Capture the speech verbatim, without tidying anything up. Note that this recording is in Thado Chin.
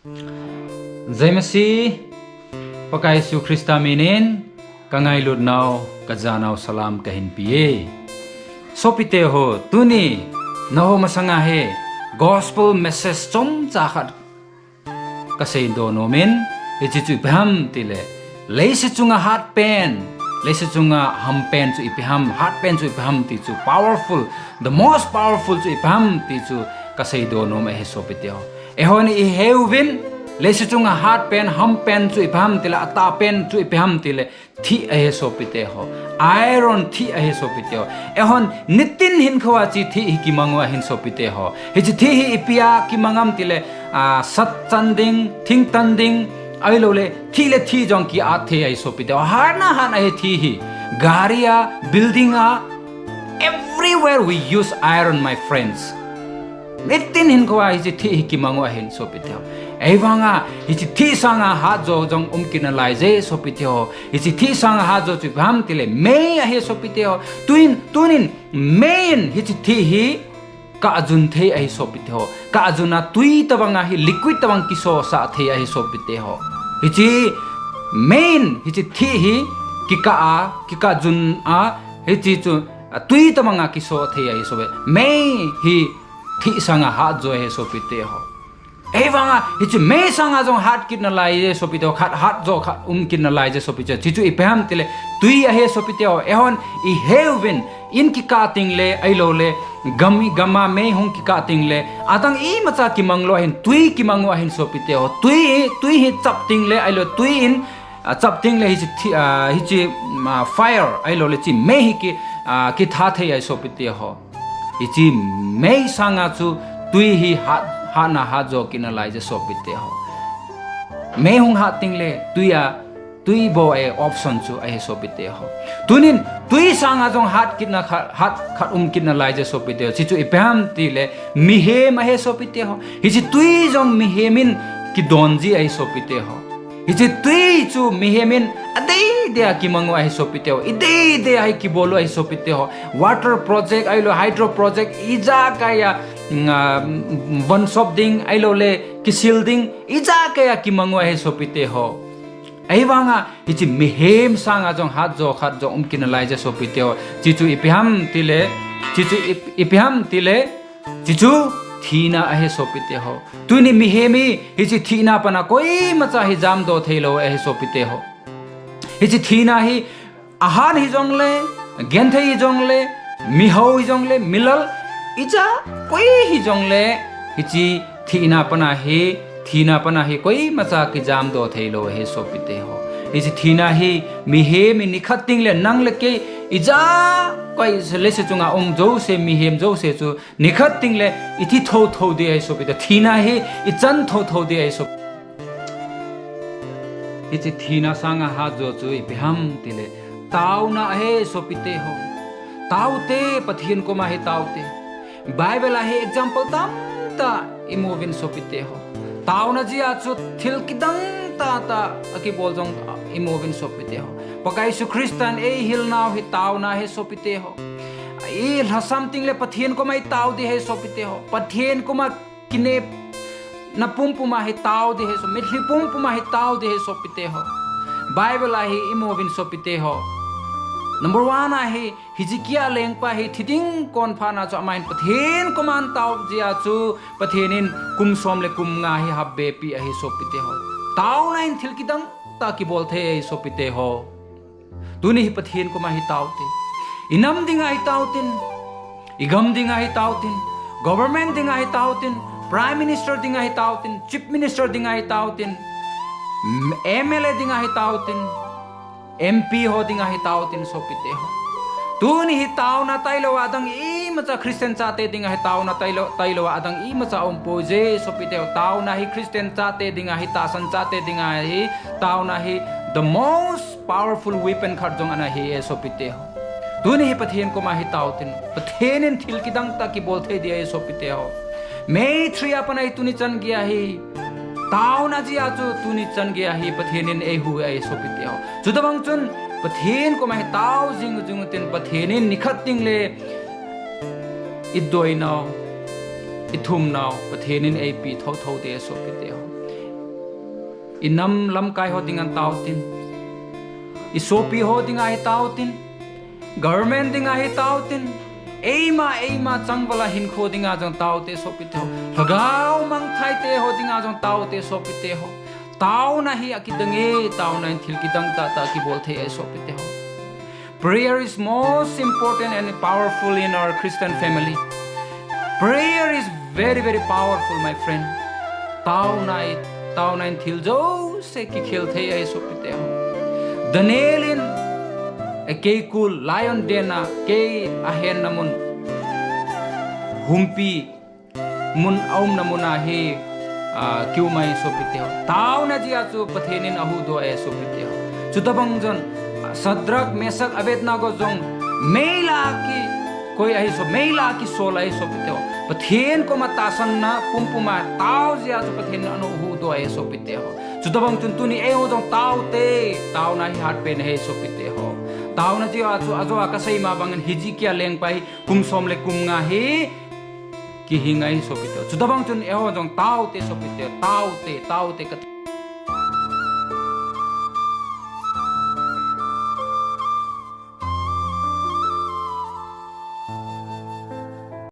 Jai Masih, Pakai Jesu Christa minin, ka ngailut nau, ka ja nau salam ka hin pe e. Sopite ho, tuni, nangho masanga hi, gospel message chomcha khat ka seidoh nom in, hiche chu ipi ham tile, leiset chunga hatpen, leiset chunga hampen chu ipi ham, hatpen chu ipi ham ti chu powerful, the most powerful chu ipi ham ti chu ka seidoh nom ahi sopite ho. Eihon iheuvin, leiset chunga hatpen, hampen chu ipi ham tile, atahpen chu ipi ham tile, thih ahi sopite ho. Iron thih ahi sopite ho. Eihon nitin hinkhoa hiche thih hi kimang u ahin sopite ho. Hiche thih hi ipia kimang ham tile, ah, sat chan ding, thing tan ding, ahilouleh, thih le thih jong ki-at thei ahi sopite ho. Hatna hat ahi thih hi. Gari a, building a, everywhere we use iron, my friends. Nitin hinkhoa hiche thih hi kimang u ahin sopite ho. Ahivanga, hiche thih sanga hatjo jong um kit nalai je sopite ho. Hiche thih sanga hatjo chu ipi ham tile mei ahi sopite ho. Tuin, tunin, mei in hiche thih hi kajun thei ahi sopite ho. Kajun a tui tabanga hi liquid tabang kisosah thei ahi sopite ho. Hiche mei in hiche thih hi kikah a, kikajun a, hiche chu, a, tui tabanga kiso thei ahi sopi. Mei hi thih sanga hatjo ahi sopite ho. Ahivanga, hiche mei sanga jong hat kit nalai je sopite ho, khat hatjo khat um kit nalai je sopite ho. Hiche chu ipi ham tile, tui ahi sopite ho. Eihon iheuvin, in kikah tengle, ahilouleh, gam, gam a mei hung kikah tengle, adang imacha kimang lou ahin, tui kimang u ahin sopite ho. Tui, tui hi chap tengle, ahilou, tui in, a, chap tengle hiche thi-, a, hiche, ma, fire, ahilouleh hiche mei hi ki, a, kitha thei ahi sopite ho. Hiche mei sanga chu tui hi hat, hatna hatjo kit nalai je sopite ho. Mei hung hat tengle tui a, tui bol a option chu ahi sopite ho. Tunin tui sanga jong hat kitna khat, hat khat um kit nalai je sopite ho. Hiche chu ipi ham tile mihem ahi sopite ho. Hiche tui jong mihem in kidon ji ahi sopite ho. Hiche tui chu mihem in adei dei a kimang u ahi sopite ho. Idei dei a hi kibol u ahi sopite ho. Water project ahilou, hydro project, ijakai a, mm, ah, mm, von sop ding, ahilouleh, kisil ding, ijakai a kimang u ahi sopite ho. Ahivanga, hiche mihem sanga jong hatjo khat jong um kit nalai je sopite ho. Hiche chu ipi ham tile, hiche chu ip-, ipi ham tile, hiche chu thina ahi sopite ho. Tuni mihem hi, hiche thina pana koimacha hi jamdoh thei lou ahi sopite ho. Hiche thina hi, ahan hijongle, genthei hijongle, mihao hijongle, milal, ija koi hijongle, hiche thina pana hi, thina pana hi koimacha kijamdoh thei lou ahi sopite ho. Hiche thina hi, mihem in nikhat tengle nang le kei, ija koi leiset chunga um jouse, mihem jouse chu, nikhat tengle ithi thotho ding ahi sopite ho. Thina hi ichan thotho ding ahi sopite ho. Hiche thina sanga hatjo chu ipi ham tile, taona ahi sopite ho. Taote, Pathen koma hi taote. Bible a hi example tamtah imu uvin sopite ho. Taona jeh a chu thil kidang tahtah akibol jong imu uvin sopite ho. Pakai Jesu Christan eihil nau hi taona ahi sopite ho. Ilhasam tengle Pathen koma hi tao ding ahi sopite ho. Pathen koma kinepna pumpum a hi tao ding ahi so, mitlhi pumpum a hi tao ding ahi sopite ho. Bible a hi imu uvin sopite ho. Number one a hi, Hezekiah lengpa hi thi ding kon phat na chu aman Pathen koma atao jeh a chu Pathen in kum som le kum nga hi habepeh ahi sopite ho. Taona in thil kidang tah kibol thei ahi sopite ho. Tuni hi Pathen koma hi taote. Inam dinga hi taotin. Igam dinga hi taotin. Government dinga hi taotin. Prime Minister dinga hi taotin. Chief Minister dinga hi taotin. M-, M L A dinga hi taotin. M P ho dinga hi taotin sopite ho. Tuni hi taona tailou a adang imacha Christian chate dinga hi taona tailou, tailou a adang imacha umpoi je sopite ho. Taona hi Christian chate dinga hi, tahsan chate dinga hi, taona hi the most powerful weapon khat jong ana hi e sopite ho. Tuni hi Pathen koma hi taotin. Pathen in thil kidang tah kibol thei ding ahi sopite ho. May three a pat a hi tuni chan geiya hi. Taona jeh a chu tuni chan geiya hi Pathen in eihuh e sopite ho. Chutabang chun Pathen koma hi tao jing jing utin Pathen in nikhat tengle idoinau, ithumnau, Pathen in eipeh thotho ding ahi sopite ho. I nam lamkai ho dinga tao tin. I sopi ho dinga hi tao tin. Government dinga hi tao tin. Eima, eima changvala hinkho dinga jong tao te sopite ho. Lhagao mangthai te ho dinga jong tao te sopite ho. Taona hi akidang e, taona in thil kidang tah tah kibol thei e sopite ho. Prayer is most important and powerful in our Christian family. Prayer is very, very powerful, my friend. Taona in, taona in thil jouse kikhel thei e sopite ho. Daniel in, eh, keikul, lion den a, kei ahenna mun, humpi, mun aumna mun a hi, ah, kiu mai sopite ho. Taona jeh a chu Pathen in ahuhdoh e sopite ho. Chutabang chun, ah, Shadrach, Meshach, Abednego jong meila kikoi ahi so, meila kisol ahi sopite ho. Pathen koma tahsanna pumpum a tao jeh a chu Pathen in ana huhdoh e sopite ho. Chutabang chun tuni eiho jong tao te, taona hi hatpen ahi sopite ho. Taona jeh a chu ajo a kasei ma bangin Hezekiah lengpa hi kum som le kum nga hi kihing ahi sopite ho. Chutabang chun eiho jong tao te sopite ho, tao te, tao te kati.